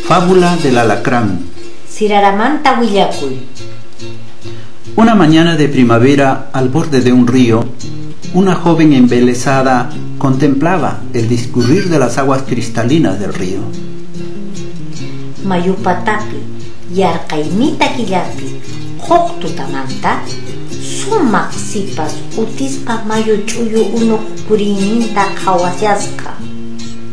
Fábula del alacrán. Siraramanta willakuy. Una mañana de primavera, al borde de un río, una joven embelesada contemplaba el discurrir de las aguas cristalinas del río. Mayu patapi, yarqaymita killapi, huk tutamanta, sumaq sipas utispa mayu ch'uyu unuq puriyninta qhawashasqa.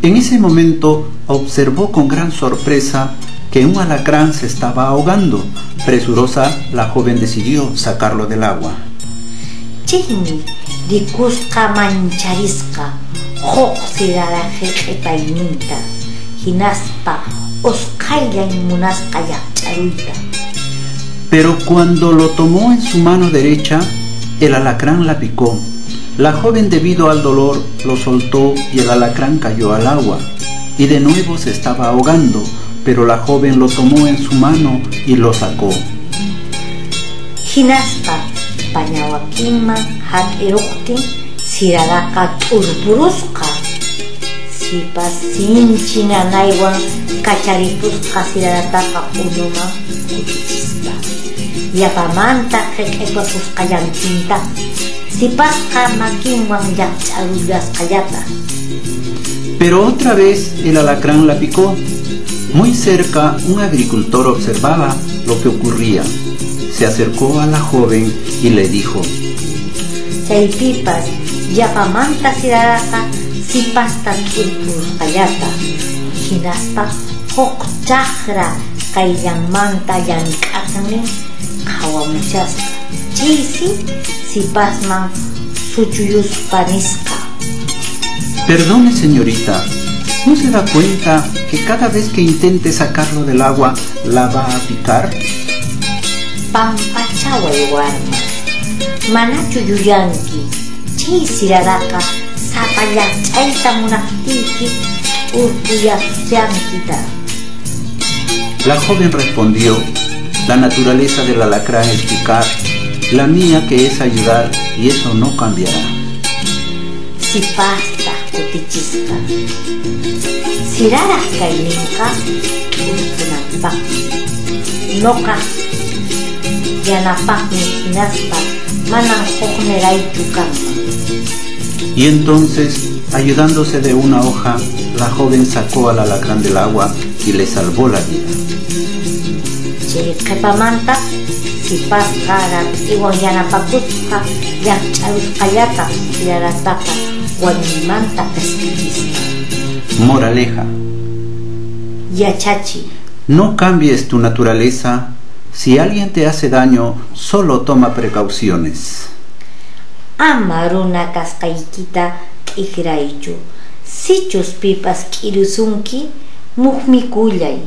En ese momento observó con gran sorpresa que un alacrán se estaba ahogando. Presurosa, la joven decidió sacarlo del agua. Chaymi rikusqa mancharisqa huk sirara hiq'ipayninta, hinaspa usqhayllan munasqa llaqch'aruyta. Pero cuando lo tomó en su mano derecha, el alacrán la picó. La joven, debido al dolor, lo soltó y el alacrán cayó al agua. Y de nuevo se estaba ahogando, pero la joven lo tomó en su mano y lo sacó. Hinaspa pañawakinman hap'iruqtin siraraqa t'urpurusqa. Sipas sinchi nanaywan kacharipusqa sirarataqa unuman kutichispa. Yapamanta hiq'ipapusqallantinta sipasqa makinwan llaqch'arullasqallata. Pero otra vez el alacrán la picó. Muy cerca, un agricultor observaba lo que ocurría. Se acercó a la joven y le dijo: Chaypipas yapamanta siraraqa sipasta t'urpurusqallata. Hinaspa huk chakra qayllanmanta llank'aqnin qhawamushasqa. Chaysi sipasman suchuyuspa nisqa: Perdone, señorita, ¿no se da cuenta que cada vez que intente sacarlo del agua la va a picar? Pampachaway warma, manachu yuyanki chay siraraqa sapa llaqch'ayta munaqtiyki t'urpuyashankita. La joven respondió: La naturaleza del alacrán es picar, la mía que es ayudar, y eso no cambiará. Sipasta kutichisqa. Siraraq kayninqa t'urpunanpaqmi, nuqaq yanapaqmi, hinaspa manan hukniraychu kanman. Y entonces, ayudándose de una hoja, la joven sacó al alacrán del agua y le salvó la vida. Chay qhipamanta sipasqa rap'iwan yanapakuspa llaqch'arusqallata sirarataqa wañuymanta qhispichisqa. Moraleja. Yachachi. No cambies tu naturaleza. Si alguien te hace daño, solo toma precauciones. Ama runa kasqaykita t'ikraychu. Sichus pipas k'irusunki, mukmikullay.